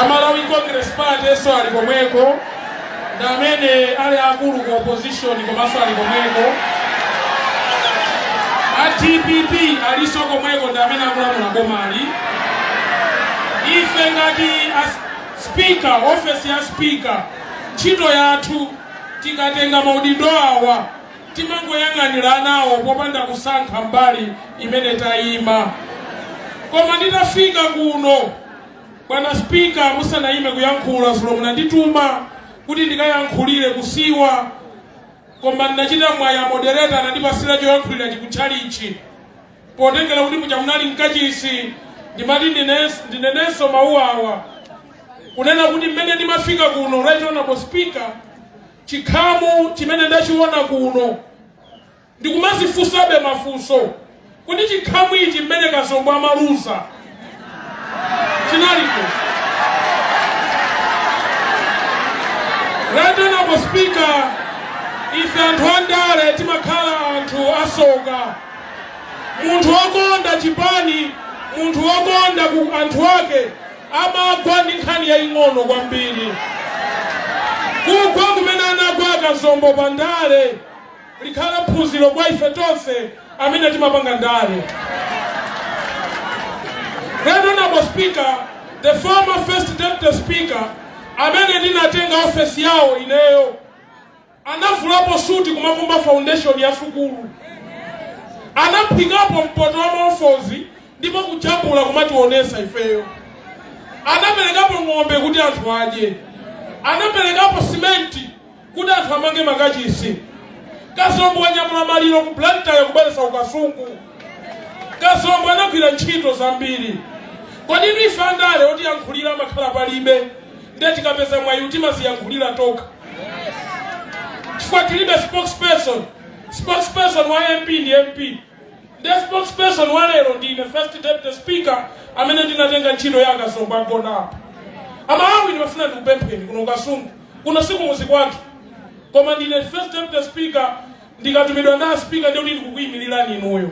A Malawi Congress Party so ali komweko, ndi amene ali akulu ku opposition, komanso ali komweko. A DPP aliso komweko, ndi amene akulamula bomali. Ife ngati a speaker, office ya speaker, ntchito yathu tikatenga maudindo awa timangoyang'anira anawo popanda kusankha mbali imene tayima. Koma nditafika kuno, bwana speaker, musanayime kuyankhula, zulo munandituma kuti ndikayankhulire kusiwa, koma ndinachita mwaya, moderator anandipasira choyankhulira chikutchalichi, potengera kuti muja munali mkachisi. Ndimati ndinenenso mawu awa kunena kuti mmene ndimafika kuno, Right Honorable Speaker, chikhamu chimene ndachiona kuno, ndikumazifunsabe mafunso kuti chikhamu ichi mmene Kazombo amaluza chinaliko? Right Honorable Speaker, ife anthu andale timakhala anthu asoka. Munthu wokonda chipani, munthu wokonda ku anthu ake, amagwa ndi nkhani yaying'ono kwambiri. Kugwa kumene anagwa Kazombo pa ndale likhala phunziro kwa ife tonse amene timapanga ndale. Right Honorable Speaker, the former First Deputy Speaker amene ndinatenga ofesi yawo ineyo anavulapo suti kumakumba foundation ya sukulu, anaphikapo mpoto wa maofozi ndipo kujambula kumationesa ifeyo, anaperekapo ng'ombe kuti anthu adye, anaperekapo simenti kuti anthu amange makachisi. Kazombo wanyamula maliro ku Blantyre kubweretsa ukasungu. Kazombo anagwira ntchito zambiri. Kodi ife andale otiyankhulira amakhala palibe, ndiye tikapeza mwayi timaziyankhulira tokha chifukwa tilibe spokesperson. Spokesperson wa MP ndi MP, ndiye spokesperson wa lero ndine First Deputy Speaker amene ndinatenga ntchito ya Kazombo agona apa. Amalawi, ndimafuna ndikupempheni kuno Kasungu, kuno sikumuzi kwathu, koma ndine First Deputy Speaker. Ndikatumidwa ndi speaker, ndiye kuti ndikukuyimirirani inuyo.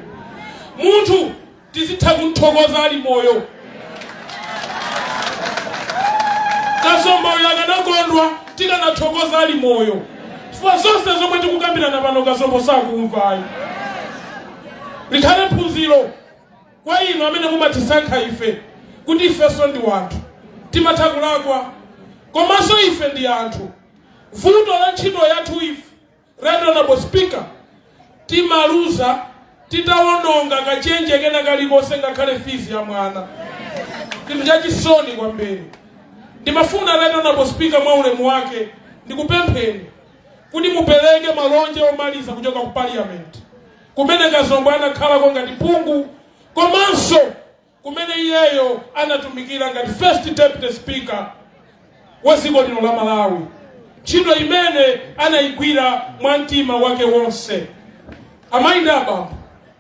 Munthu tizitha kumthokoza ali moyo. Kazombo uyu akanakondwa tikanathokoza ali moyo, chifukwa zonse zomwe tikukambirana pano Kazombo sakumvayi. Likhale phunziro kwa inu amene mumatisankha ife kuti ifenso ndi wanthu, timatha kulakwa, komanso ife ndi anthu. Vuto la ntchito yathu ife, Right Honorable Speaker, timaluza titawononga kachenje kena kalikonse, ngakhale fees ya mwana. Chinthu chachisoni kwambiri. Ndimafuna, Right Honorable Speaker, mwa ulemu wake ndikupempheni kuti mupereke malonje omaliza kuchoka ku Parliament kumene Kazombo anakhalako ngati phungu, komanso kumene iyeyo anatumikira ngati First Deputy Speaker wa dziko lino la Malawi, ntchito imene anayigwira mwa mtima wake wonse. Amayi ndi abambo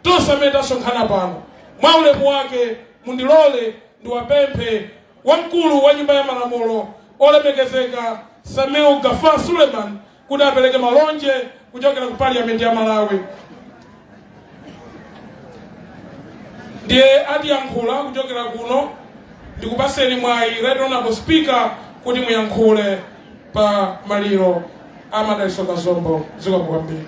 tonse amene tasonkhana pano, mwa ulemu wake mundilole ndiwapemphe wamkulu wa Nyumba ya Malamulo, olemekezeka Sameer Gaffar Suleman, kuti apereke malonje kuchokera ku Parliament ya Malawi. Ndiye atiyankhula kuchokera kuno. Ndikupaseni mwayi, Right Honorable Speaker, kuti muyankhule pa maliro a Madalitso Kazombo. Zikomo kwambiri.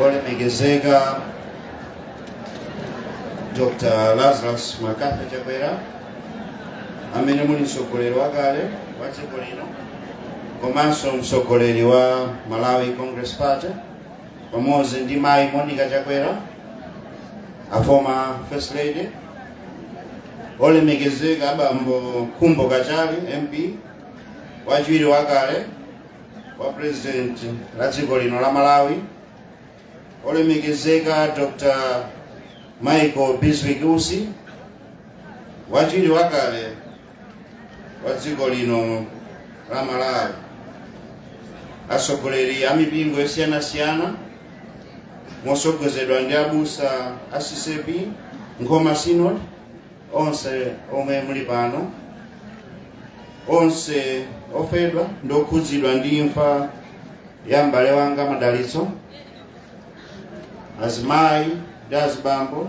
Olemekezeka Dr Lazarus McCarthy Chakwera, amene muli mtsogoleri wakale wa dziko lino komanso mtsogoleri wa Malawi Congress Party, pamodzi ndi mayi Monica Chakwera, a former First Lady, olemekezeka abambo Khumbo Kachali MP, wachiwiri wakale wa President la dziko lino la Malawi, olemekezeka Dr Michael Bizwick Usi, wachiwiri wakale wa dziko lino la Malawi, atsogoleri a mipingo yosiyanasiyana mosogozedwa ndi abusa a CCAP Nkhoma Synod, onse omwe muli pano, Onse ofedwa ndi okhudzidwa ndi imfa ya m'bale wanga Madalitso, azimayi ndi azibambo,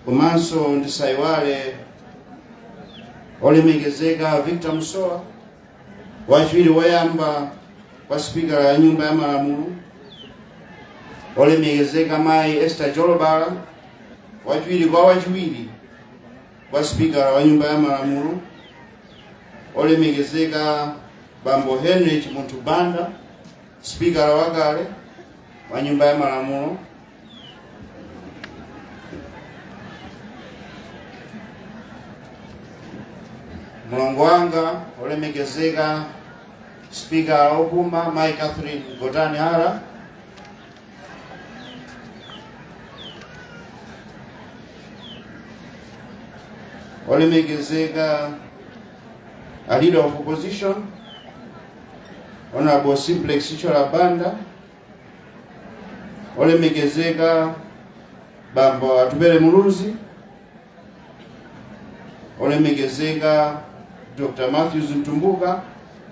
komanso ndisayiwale olemekezeka Victor Musowa, wachiwiri woyamba kwa spikala ya Nyumba ya Malamulo, olemekezeka mayi Esther Jolobala, wachiwiri kwa wachiwiri kwa spikala wa Nyumba ya Malamulo, olemekezeka bambo Henry Chimunthu Banda, spikala wakale wa Nyumba ya Malamulo, mlongo wanga olemekezeka spikala opuma mayi Catherine Gotani Hara, olemekezeka a leader of opposition Honorable Simplex Chithyola Banda, olemekezeka bambo Atupele Muluzi, olemekezeka Dr. Matthews Mtumbuka,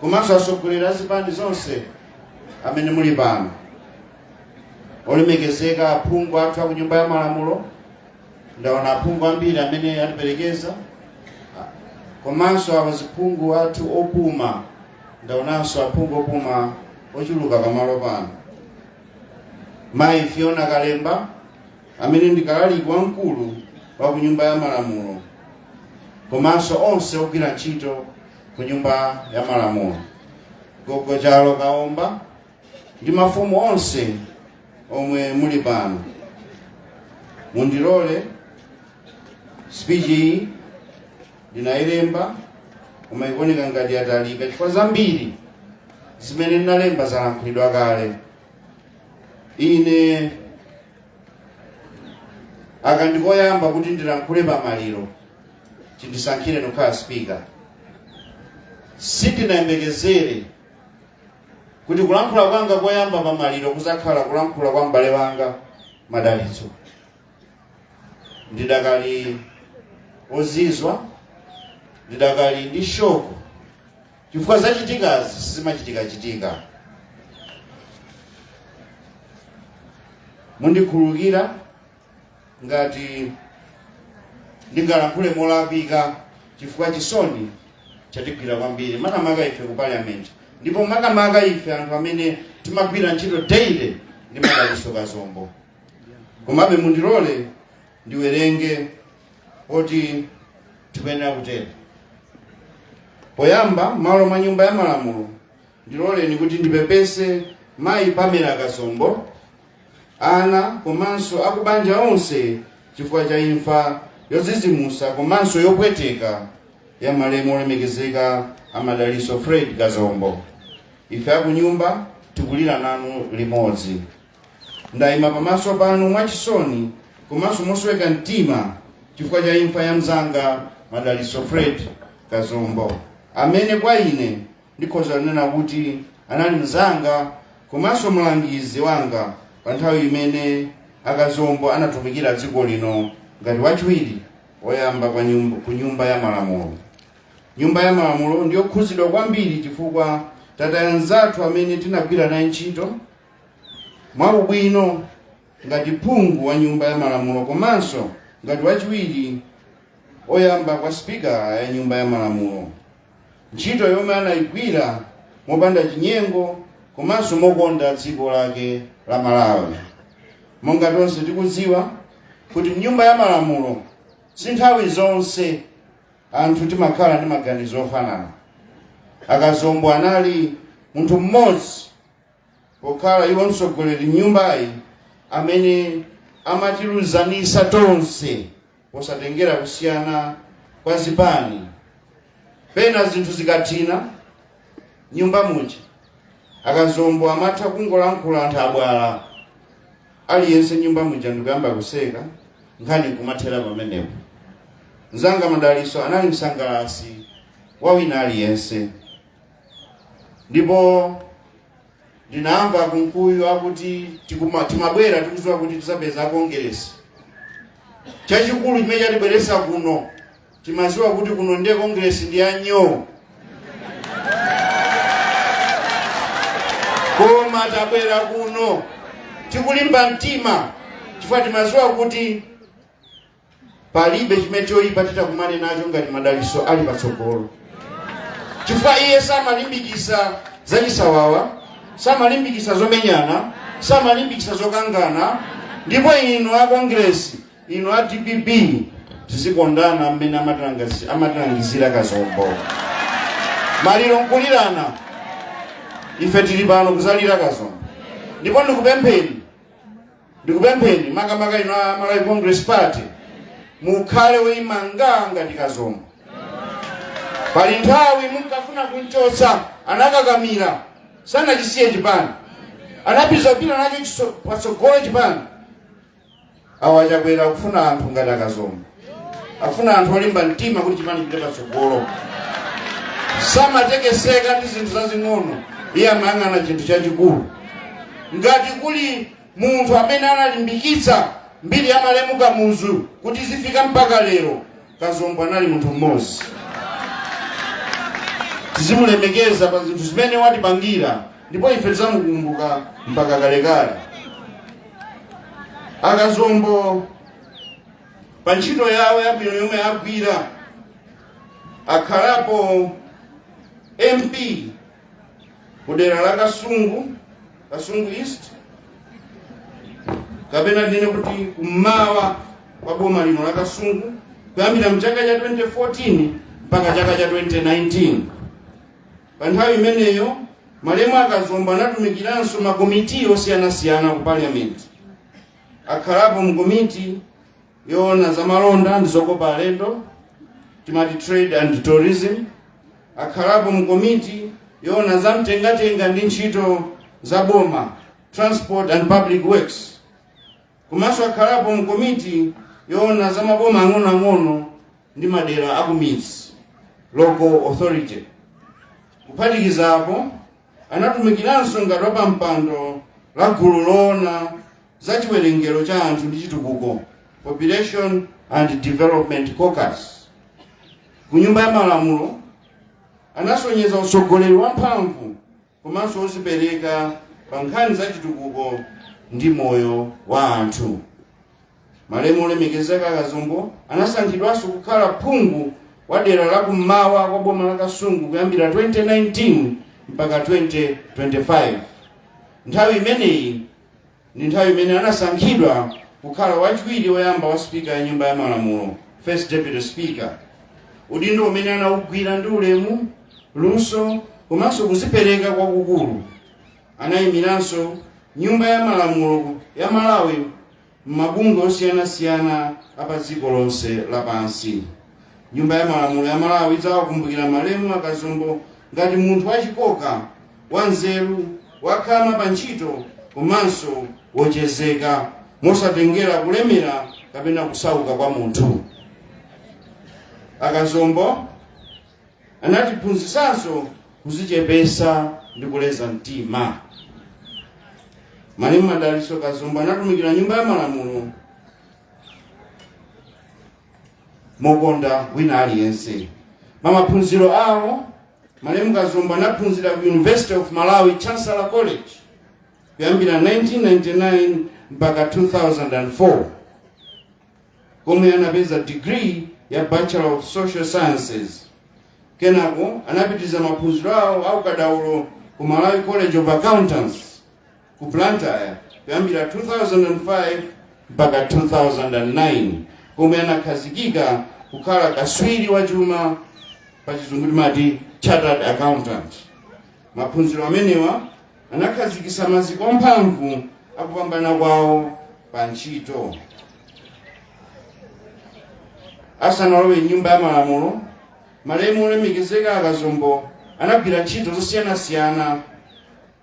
komanso atsogoleri a zipani zonse amene muli pano, olemekezeka aphungu athu aku Nyumba ya Malamulo, ndaona aphungu ambiri amene atiperekeza, komanso aziphungu athu opuma, ndaonanso aphungu opuma ochuluka pamalo pano, mayi Fiona Kalemba amene ndi kalaliki wamkulu wa ku Nyumba ya Malamulo, komanso onse ogwira ntchito ku Nyumba ya Malamulo, Gogo Chalo Kaomba ndi mafumu onse omwe muli pano. Mundilole, speech iyi ndinayilemba koma ikuoneka ngati yatalika chifukwa zambiri zimene ndinalemba zalankhulidwa kale. Ine aka ndikoyamba kuti ndilankhule pamaliro chindisankhire nokhala speaker. Sindinayembekezere kuti kulankhula kwanga koyamba pamaliro kuzakhala kulankhula kwa m'bale wanga Madalitso. Ndidakali ozizwa, ndidakali ndi shock chifukwa zachitikazi sizimachitikachitika. Mundikhululukira ngati ndingalankhule molakwika chifukwa chisoni chatigwira kwambiri, makamaka ife ku parliament, ndipo makamaka ife anthu amene timagwira ntchito daily ndi Madalitso Kazombo. Komabe mundilole ndiwerenge poti tikuyenera kutero. Poyamba, malo mwa Nyumba ya Malamulo, ndiloleni kuti ndipepese mayi Pamela Kazombo, ana komanso akubanja onse chifukwa cha imfa yodzidzimutsa komanso yopweteka ya malemu olemekezeka a Madalitso Fred Kazombo. Ife akunyumba tikulira nanu limodzi. Ndayima pamaso panu mwachisoni komanso mosweka mtima chifukwa cha imfa ya mzanga Madalitso Fred Kazombo, amene kwa ine ndikhoza kunena kuti anali mzanga komanso mlangizi wanga pa nthawi imene akazombo anatumikira dziko lino ngati wachiwiri woyamba ku Nyumba ya Malamulo. Nyumba ya Malamulo ndiyokhuzidwa kwambiri chifukwa tataya anzathu amene tinagwira naye ntchito mwaubwino ngati phungu wa Nyumba ya Malamulo komanso ngati wachiwiri oyamba kwa spika ya Nyumba ya Malamulo, ntchito yomwe anayigwira mopanda chinyengo komanso mokonda dziko lake la Malawi. Monga tonse tikudziwa kuti mnyumba ya Malamulo si nthawi zonse anthu timakhala ndi maganizo ofanana. Akazombo anali munthu mmodzi pokhala iwo mtsogoleri mnyumbayi amene amatiluzanisa tonse posatengera kusiyana kwa zipani. Pena zinthu zikathina nyumba muja, akazombo amatha kungolankhula anthu abwala, aliyense nyumba muja ndikuyamba kuseka, nkhani nkumathera pamenepo. Mzanga Madalitso anali msangalasi wa wina aliyense, ndipo ndinamva Kunkuyu akuti timabwera tikudziwa kuti tizapeza akongeresi. Chachikulu chimene chatibweresa kuno Timaziwa kuti kuno ndiye Congress ndi anyo, koma tabwera kuno tikulimba mtima chifukwa timaziwa kuti palibe chimene choyipa titakumane nacho ngati madaliso ali patsogolo, chifukwa iye samalimbikisa zachisawawa, samalimbikisa zomenyana, samalimbikisa zokangana. Ndipo inu a Congress, inu a DPP, tizikondana mmene amatilangizira Kazombo. Maliro nkulirana, ife tili pano kuzalira Kazombo. Ndipo ndikupempheni makamaka inu a Malawi Congress Party, mukhale woyima ngati Kazombo. Pali nthawi munkafuna kunchotsa, anakakamira, sanachisiye chipani, anapita kupita nacho patsogolo chipani. Awa Chakwera akufuna anthu ngati Akazombo, akufuna anthu olimba mtima kuti chipani chipite patsogolo. Samatekeseka ndi zinthu zazing'ono, iye amayang'ana chinthu chachikulu. Ngati kuli munthu amene analimbikitsa mbiri ya malemu Kamuzu kuti zifika mpaka lero, Kazombo anali munthu mmodzi. Tizimulemekeza pa zinthu zimene watipangira, ndipo ife tidzamukumbuka mpaka kalekale. Akazombo pa ntchito yawo yabwino yomwe agwira, akhalapo MP ku dera la Kasungu, Kasungu East, kapena ndine kuti kummawa kwa boma lino la Kasungu, kuyambira mchaka cha 2014 mpaka chaka cha 2019. Pa nthawi imeneyo malemu Akazombo anatumikiranso makomiti osiyanasiyana ku Parliament. Akhalapo mu komiti yoona za malonda ndi zokopa alendo, timati trade and tourism. Akhalapo mu komiti yoona za mtengatenga ndi ntchito za boma, transport and public works. Komanso akhalapo mu komiti yoona za maboma ang'onoang'ono ndi madera akumidzi, local authority. Kuphatikizapo, anatumikiranso ngati wapampando la gulu loona za chiwerengero cha anthu ndi chitukuko, Population and Development Caucus. Ku Nyumba ya Malamulo anasonyeza utsogoleri wamphamvu komanso wozipereka pa nkhani za chitukuko ndi moyo wa anthu. Malemu olemekezeka Kazombo anasankhidwanso kukhala phungu wa dera la kummawa kwa boma la Kasungu kuyambira 2019 mpaka 2025. Nthawi imeneyi ndi nthawi imene anasankhidwa kukhala wachiwiri woyamba wa spika ya Nyumba ya Malamulo, first deputy speaker, udindo umene anawugwira ndi ulemu, luso komanso kuzipereka kwakukulu. Anayimiranso Nyumba ya Malamulo ya Malawi m'mabungwe osiyanasiyana apa dziko lonse lapansi. Nyumba ya Malamulo ya Malawi idzawakumbukira malemu Akazombo ngati munthu wachikoka, wanzeru, wakhama pa ntchito komanso wochezeka, mosatengera kulemera kapena kusauka kwa munthu. Akazombo anatiphunzitsanso kuzichepesa ndi kuleza mtima. Malemu Madalitso Kazombo anatumikira Nyumba ya Malamulo mokonda wina aliyense. Pamaphunziro awo, malemu Kazombo anaphunzira ku University of Malawi Chancellor College kuyambira 1999 mpaka 2004, komwe anapeza degree ya Bachelor of Social Sciences. Kenako anapitiriza maphunziro awo aukadaulo ku Malawi College of Accountants ku Blantyre kuyambira 2005 mpaka 2009, komwe anakhazikika kukhala kaswiri wa chuma, pa Chizungu timati chartered accountant. Maphunziro amenewa anakhazikitsa maziko amphamvu akupambana kwawo pa ntchito. Asanalowe Nyumba ya Malamulo, malemu olemekezeka Akazombo anagwira ntchito zosiyanasiyana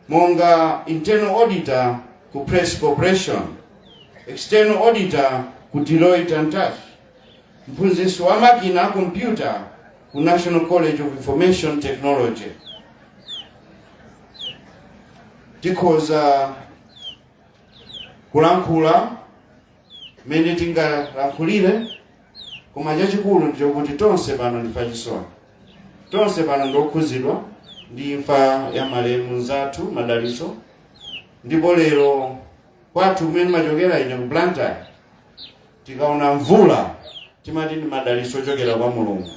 monga internal auditor ku Press Corporation, external auditor ku Deloitte and Touche, mphunzitsi wa makina a kompyuta ku National College of Information Technology. Tikhoza kulankhula mmene tingalankhulire. Koma chachikulu ndichokuti tonse pano ndife achisoni, tonse pano ndiokhuzidwa ndi imfa ya malemu nzathu Madalitso. Ndipo lero kwathu kumene machokera ine ku Blantyre, tikaona mvula timati ndi madalitso ochokera kwa Mulungu.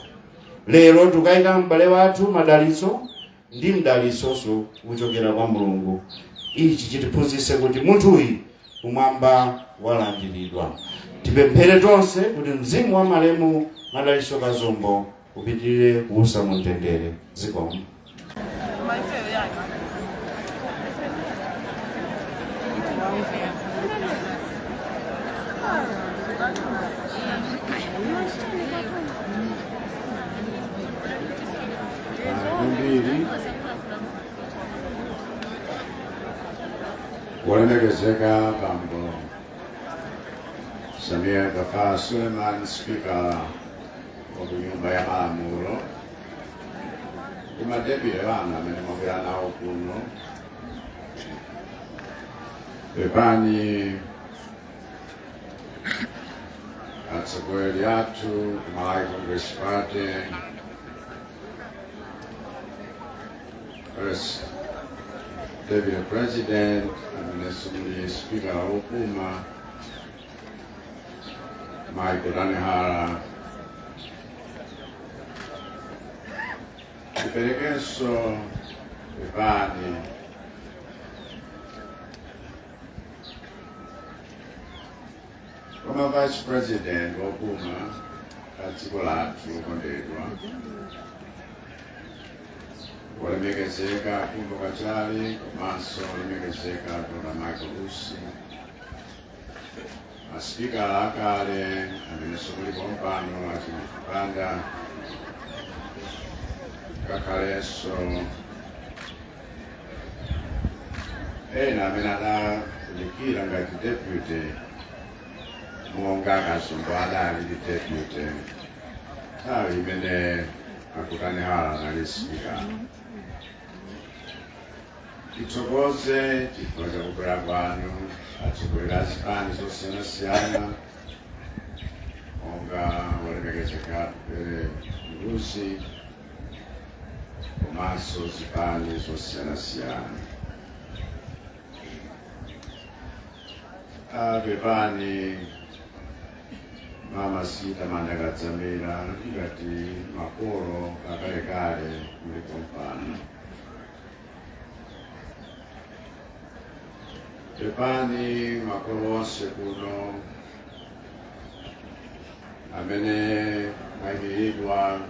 Lero tikayika m'bale wathu Madalitso ndi mdalitsonso kuchokera kwa Mulungu. Ichi chitiphunzitse kuti munthuyu kumwamba walandiridwa. Tipemphere tonse kuti mzimu wa malemu Madalitso Kazombo upitirire kuusa mu mtendere. Zikomo. Kwambiri wolemekezeka Bambo Sameer Gaffar Suleman, Speaker wa Nyumba ya Malamulo, ndi ma deputy anu amene mwabwera nawo kuno, pepani atsogoleri athu ku Malawi Congress Party, First Deputy President amenenso muli Speaker wopuma Michael Danihara, tiperekenso pepani koma Vice President wopuma a dziko lathu lokondedwa, wolemekezeka Khumbo Kachali, komanso wolemekezeka Dr. Michael Usi, masipikala akale amenenso mulipo mpano, a Chimunthu Banda, ngakhalenso ena amene adatumikira ngati deputy, monga Kazombo adali ndi deputy nthawi imene a Gotani Hara anali speaker. Tithokoze chifukwa cha kubwera kwanu, atsogoleri a zipani zosiyanasiyana, monga wolemekezeka Atupele Muluzi, komanso zipani zosiyanasiyana. Pepani Mama Sita Mandakadzamira, ngati makolo akalekale mulipo mpano. Pepani makolo onse kuno amene mwayimiridwa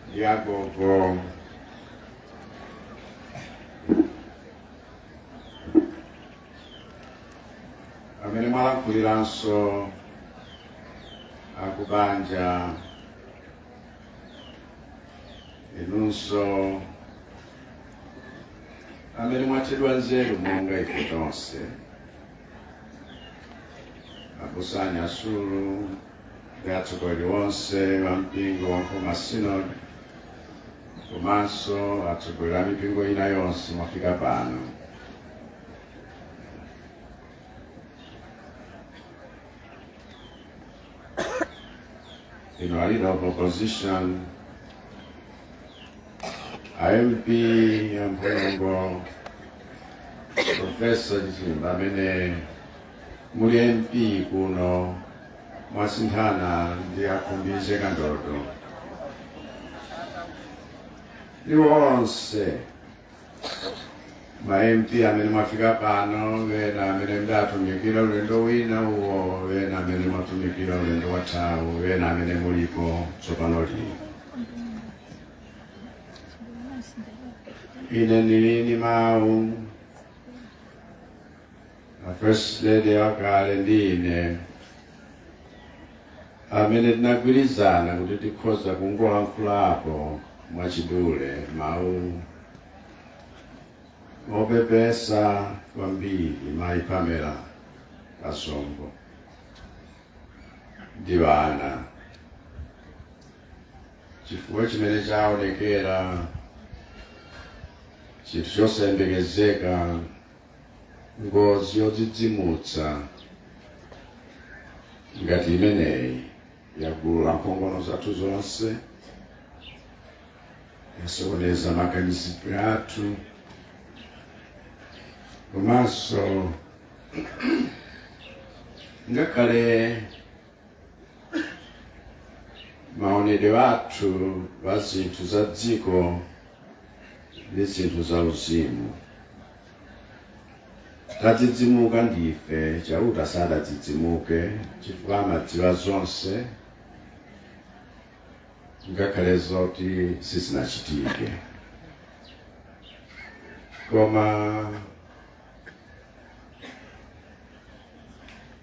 ndi agogo amene mwalankhuliranso akubanja, inunso amene mwathedwa nzeru monga ife tonse, abusa Anyasulu ndi atsogoleri onse wa mpingo wa Nkhoma Synod, komanso atsogoleri a mipingo ina yonse mwafika pano. Inu a leader of opposition, MP a Mpolongo, Professor Chimba, amene muli MP kuno mwasinthana ndi a Khumbize Kandodo, ndi onse ma MP amene mwafika pano, wena amene mdatumikira ulendo wina uwo, wena amene mwatumikira ulendo wathawu, wena amene mulipo tsopano lino. Ine ndili ndi mawu a First Lady wakale ndi ine amene tinagwirizana kuti tikhoza kungolankhulapo mwachidule mawu opepesa kwambiri Mayi Pamela Kazombo ndi ana, chifukwa chimene chaonekera chinthu chosayembekezeka, ngozi yodzidzimutsa. Ngati imeneyi yagulula nkhongono zathu zonse, yasokoneza maganizidwe athu, komanso ngakhale maonedwe athu wa zinthu za dziko ndi zinthu za uzimu. Tadzidzimuka ndife, Chauta sadadzidzimuke chifukwa amadziwa zonse, ngakhale zoti sizinachitike. Koma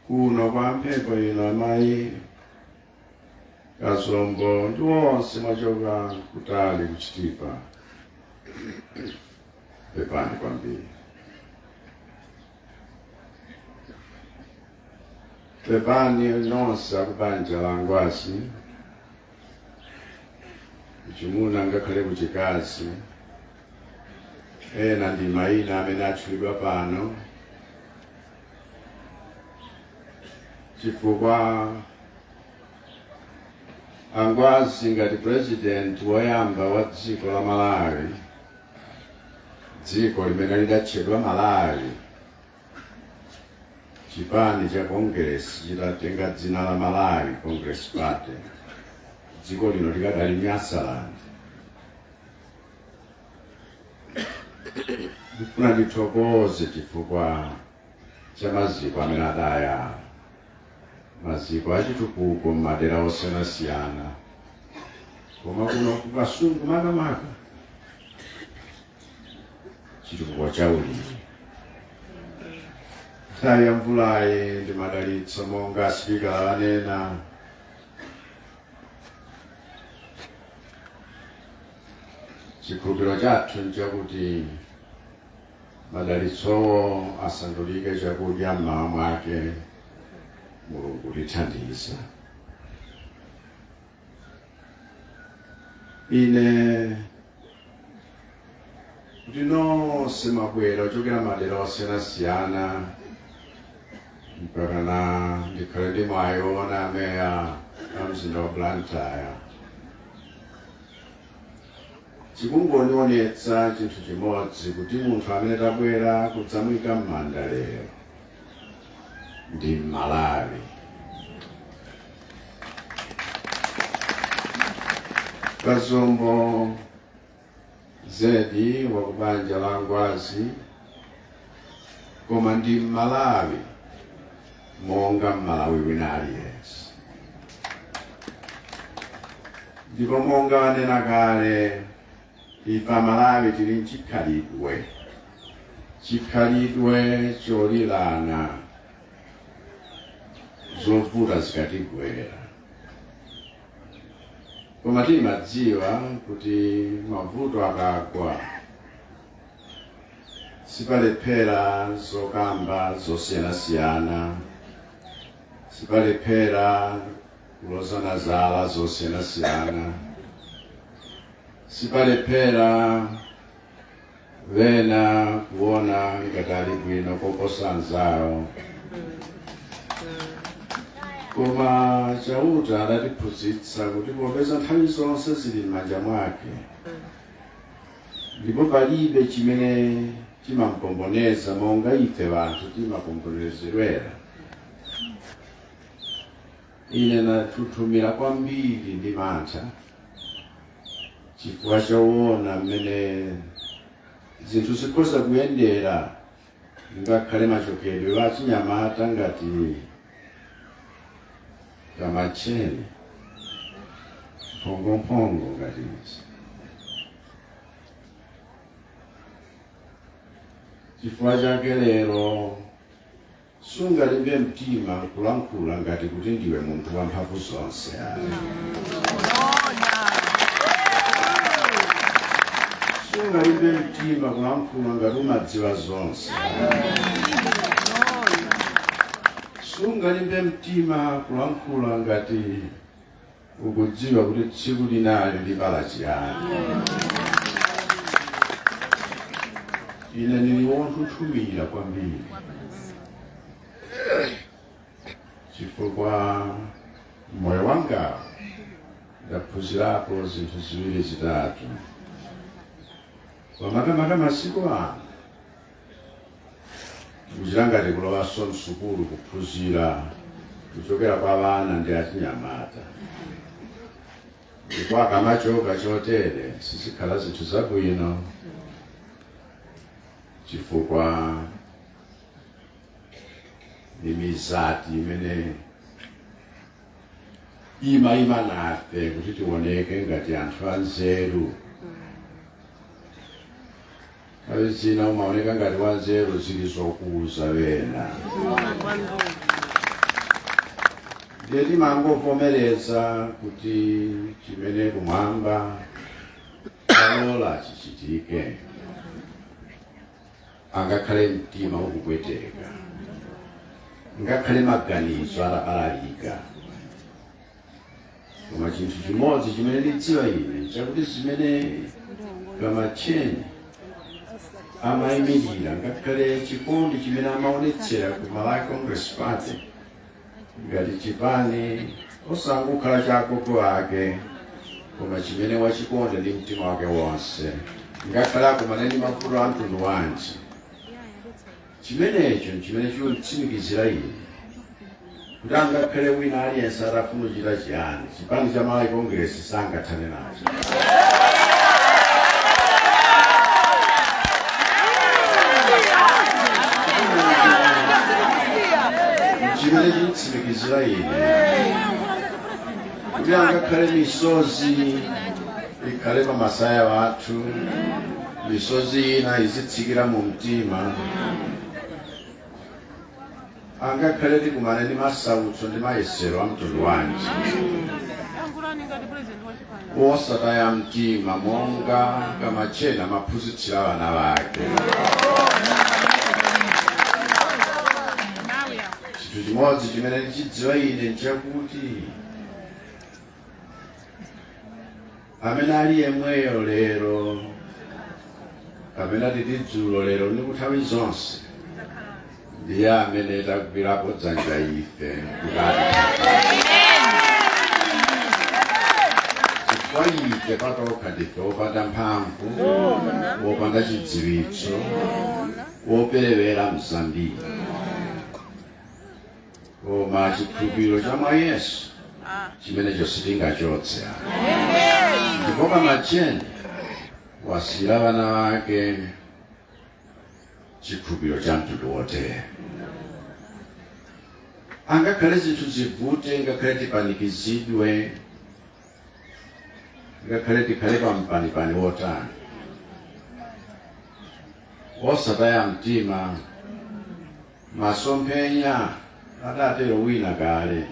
kuno kwa mphepo ino, amayi Kazombo ndi onse mwachoka kutali kuchitipa, pepani kwambiri. Pepani nonse akubanja la Ngwazi, kuchimuna ngakhale kuchikazi. Ena ndi mayina amene atchulidwa pano chifukwa Angwazi ngati president woyamba wa dziko la Malawi, dziko limene lidatchedwa Malawi, chipani cha Congress chitatenga dzina la Malawi Congress Party, dziko lino likadali Nyasaland. Ndifuna ndithokoze chifukwa cha maziko amene adayala, maziko achitukuko m'madera osiyanasiyana, koma kuno kuKasungu makamaka chitukuko cha ulimi. Nthawi ya mvulayi ndi madalitso, monga asipikala anena. Chikhulupiriro chathu nchakuti madalitsowo asandulike chakudya mmawa mwake. Mulungu tithandiza. Ine kuti nonse mwabwera kuchokera madera osiyanasiyana, mpaka na ndikhale ndi mwayi woona ameya a mzinda wa Blantyre, chikungondionetsa chinthu chimodzi, kuti munthu amene tabwera kudzamuyika m'manda lero ndi Mmalawi. Kazombo zedi wakubanja la Ngwazi, koma ndi Mmalawi monga Mmalawi wina aliyense. Ndipo monga anena kale, ife Amalawi tili mchikhalidwe, chikhalidwe cholilana zovuta zikatigwera, koma timadziwa kuti mavuto akagwa sipalephera zokamba zosiyanasiyana, sipalephera kulozana zala zosiyanasiyana, sipalephera wena kuona ngati ali bwino koposa anzawo. Koma Chauta adatiphunzitsa kuti popeza nthawi zonse zili m'manja mwake ndipo palibe chimene chimampomboneza monga ife anthu timapombonerezedwera, ine nathuthumira kwambiri ndi mantha chifukwa choona mmene zinthu zikhoza kuyendera, ngakhale machokedwe achinyamata ngati kamacheni mphongomphongo ngati izi. Chifukwa chake lero sungalimbe mtima nkulankhula ngati kuti ndiwe munthu wamphamvu zonse ayi. Sungalimbe mtima kulankhula ngati umadziwa zonse. Sungalimbe mtima kulankhula ngati ukudziwa kuti tsiku linali libala chiyani. Ine ndili wonthuthumira kwambiri chifukwa Chifukwa moyo wanga ndaphunzirapo zinthu ziwiri zitatu. Pamakamaka masiku ano tikuchita ngati kulowanso msukulu kuphunzira kuchokera kwa vana ndi achinyamata, ndipo akamachoka chotere sizikhala zinthu zabwino, chifukwa ni mizati imene imayima nafe kuti tioneke ngati anthu anzeru. Nthawi zina umaoneka ngati wanzeru zili zokuuza wena, ndiye timangovomereza kuti chimene kumwamba alola chichitike, angakhale mtima ukupweteka, ngakhale maganizo atabalalika. Koma chinthu chimodzi chimene ndidziwa ine chakuti zimene Kamatcheni amayimirira, ngakhale chikondi chimene amaonetsera ku Malawi Congress Party ngati chipani osangokhala cha agogo ake, koma chimene wachikonda ndi mtima wake wonse, ngakhale akumane ndi mavuto a mtundu wanji, chimenecho nchimene chikunditsimikizira ine kuti angakhale wina aliyense atafuna kuchita chiyani, chipani cha Malawi Congress sangathane nacho. Chimene chikunditsimikizira ine kuti angakhale misozi ikhale pa masaya wathu, misozi ina izitsikira mu mtima, angakhale tikumane ndi masautso ndi mayesero a mtundu wanji, wosataya mtima monga Kamatcheni amaphunzitsira vana vake. Chinthu chimodzi chimene ndichidziwa ine nchakuti amene ali yemweyo lero, kapena titi dzulo, lero ndi kunthawi zonse, ndiye amene tagwirapo dzanja ife kutati, chifukwa ife patokha ndife wopanda mphamvu, wopanda chidziwitso, woperewera mzambiri, koma chikhulupiriro cha mwa Yesu chimenecho sitingachotse. Ndipo Kamatcheni wasiyira vana vake chikhulupiriro cha mtundu wotere. Angakhale zinthu zivute, ngakhale tipanikizidwe, ngakhale tikhale pampanipani wotani, osataya mtima. Masomphenya adatero wina kale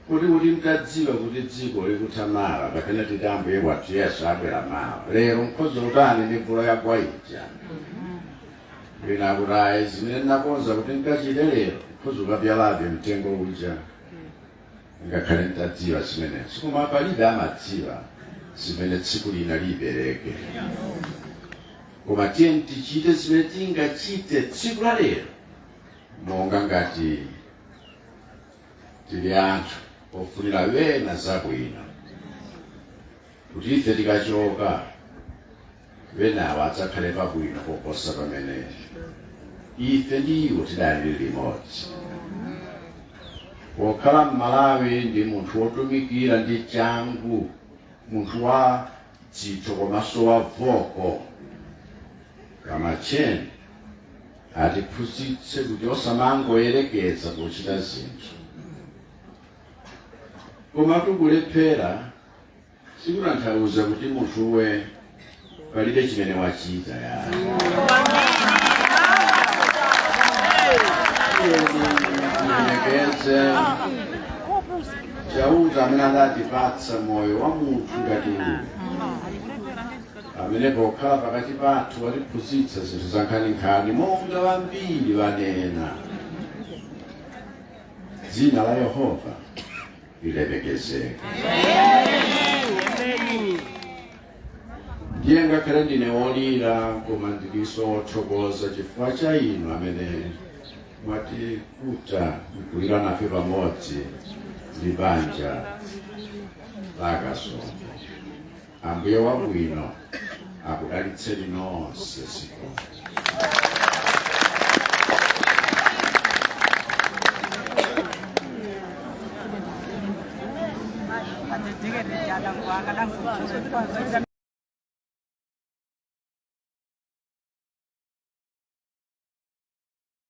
kuti mtadziwa kuti dziko likutha mawa, kapena titi Ambuye wathu Yesu abwera mawa, lero mkhoza utani ndi mvula yagwa ija? Wina akuti, "Ayi, zimene ndinakonza kuti nkachite lero, mkhoza ukabyalabe mtengo uja ngakhale ntadziwa zimenezo." Koma palibe amadziwa zimene tsiku lina libereke, koma tiye tichite zimene tingachite tsiku la lero monga ngati tili anthu ofunira wena zabwino, kuti ife tikachoka wenawo adzakhale pabwino koposa pamene ife ndi iwo tidali limodzi. Pokhala Mmalawi ndi munthu wotumikira ndi changu, munthu wa dzitho komanso wa voko, Kamatcheni atiphunzitse kuti osamangoyerekeza pochita zinthu, koma tikulephera sikutanthauza kuti munthuwe palibe chimene wachita. Ya, tilemekeze Chauta amene adatipatsa moyo wa munthu ngati uyu, amene pokhala pakati pathu watiphunzitsa zinthu za nkhaninkhani monga vambiri vanena. Dzina la Yehova lilemekezeke. Ndiye ngakhale ndine wolira, koma ndilinso wothokoza chifukwa cha inu amene Mwatikuta nkulira nafe pamodzi ndi banja la Kasombo. Ambuye wabwino akudalitseni nonse. Zikomo.